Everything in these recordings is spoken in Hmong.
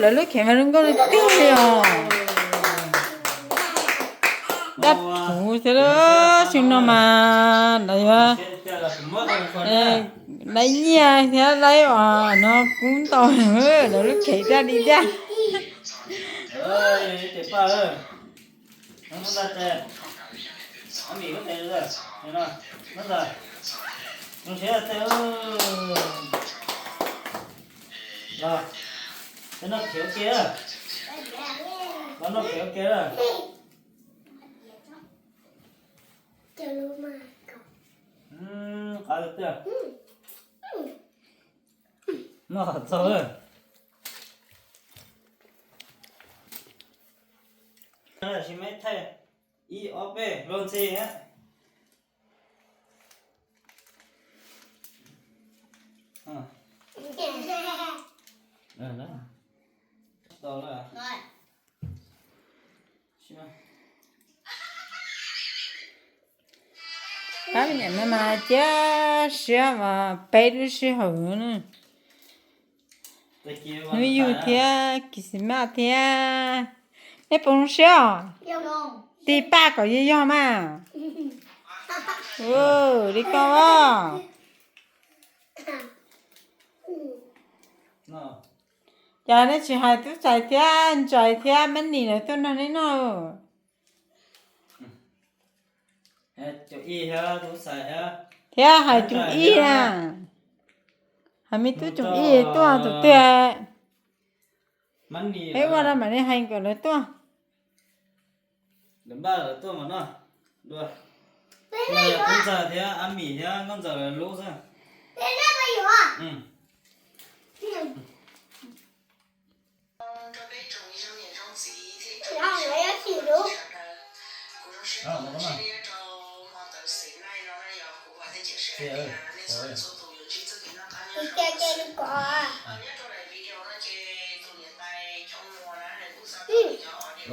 Lawv lub khev mas zoo nkauj tiag li os. Dab puv thiab lub xyoo no mas lawv yuav laib nyiaj thiab laib os no kub ntau. Lawv lub khev daj li daj. Noj khev ua ke. Noj txaus. Sim me thaij ib ob peb luag ntxhi. Pab me nyuam no mas cia siab mas peb lub sij hawm na. Hnub yug thiab Christmas thiab. Neb puas zoo siab os? Tig paj kom yog yog mas. Li koj os. Cas neb tsis hais tub Xais thiab Ntsais thiab Mab Nis lawv tuaj nrog neb noj? Thiab hais cum ib na, hais me tub cum ib tuaj tus twg. Peb ua rau mam li hais kom lawv tuaj. Tub Ntxawg thiab Ab Mim thiab Nkauj Ntxawm lub xwb.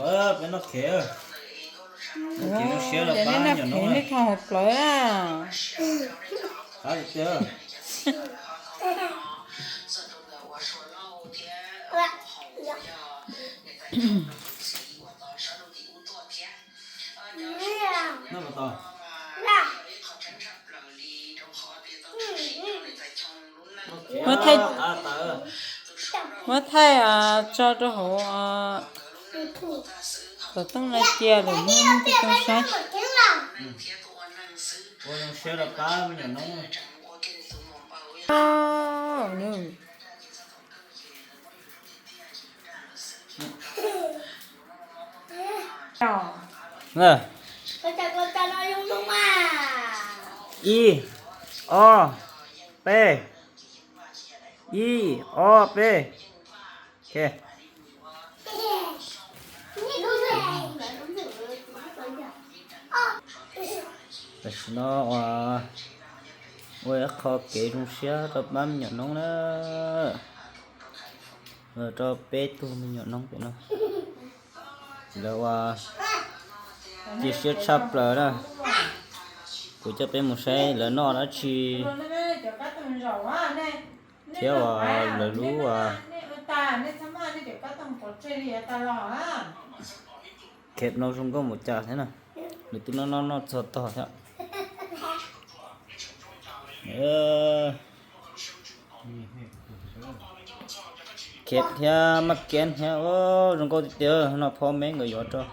Peb noj khev, noj khev zoo siab rau pab me nyuam noob na. Qab tiag tiag. Muab thaij tso rau hauv xov tooj no cia lawm, muab tib tug saib. Ua zoo siab rau pab me nyuam noob. Ib, ob, peb. Ib, ob, peb. Tam sim no ua ib qho kev zoo siab rau pab me nyuam noob na, rau peb tug me nyuam noob pem no. Lawv ua cia siab tshaj plaws na. Kuv coj peb mus saib lawv noj dab tsi thiab uas lawv lub khev no zoo nkauj npaum cas thiab na. Lawv twb noj noj noj txog tog thiab. Khev thiab maj kiab thiab, zoo nkauj tiag tiag. No phauj Meb nkawd yuav rau,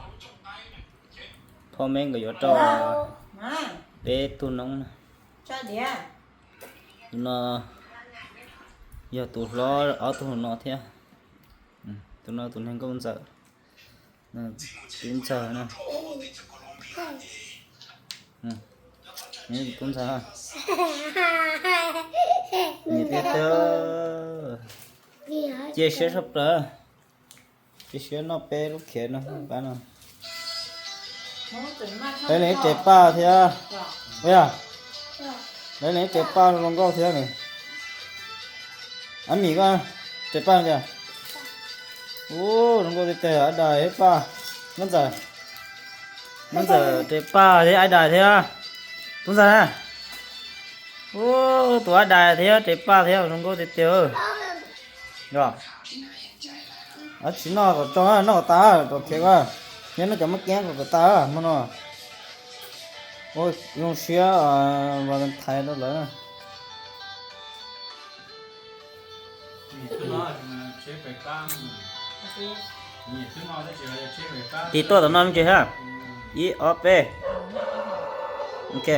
phauj Meb nkawd yuav rau peb tug noob na. Tus no yog tus hlob, ob tug no thiab. Tus no tus niag Nkauj Ntxawm, Tub Ntxawg na. Tub Ntxawg, nyiam tiag tiag, cia siab tshaj plaws. Cia siab noj peb lub khev no pab no. Lawv leej ib tes paj thiab. Yog, lawv leej ib tes paj zoo nkauj thiab ne. Ab Mim koj tes paj tiag. Ub, zoo nkauj tiag tiag, ab dais thiab paj. Nkauj Ntxawm, Nkauj Ntxawm tes paj thiab ab dais thiab. Tub Ntxawg na. Ub, tus ab dais thiab tes paj thiab zoo nkauj tiag tiag. Yog. Tsis noj kom tsau, noj kom tas kom khiav, nyob noj cov maj kiab kom tas hmo no. Ua zoo siab Valentine rau lawv. Tig tuaj tom no me ntsis ha. Ib ob peb. Ok.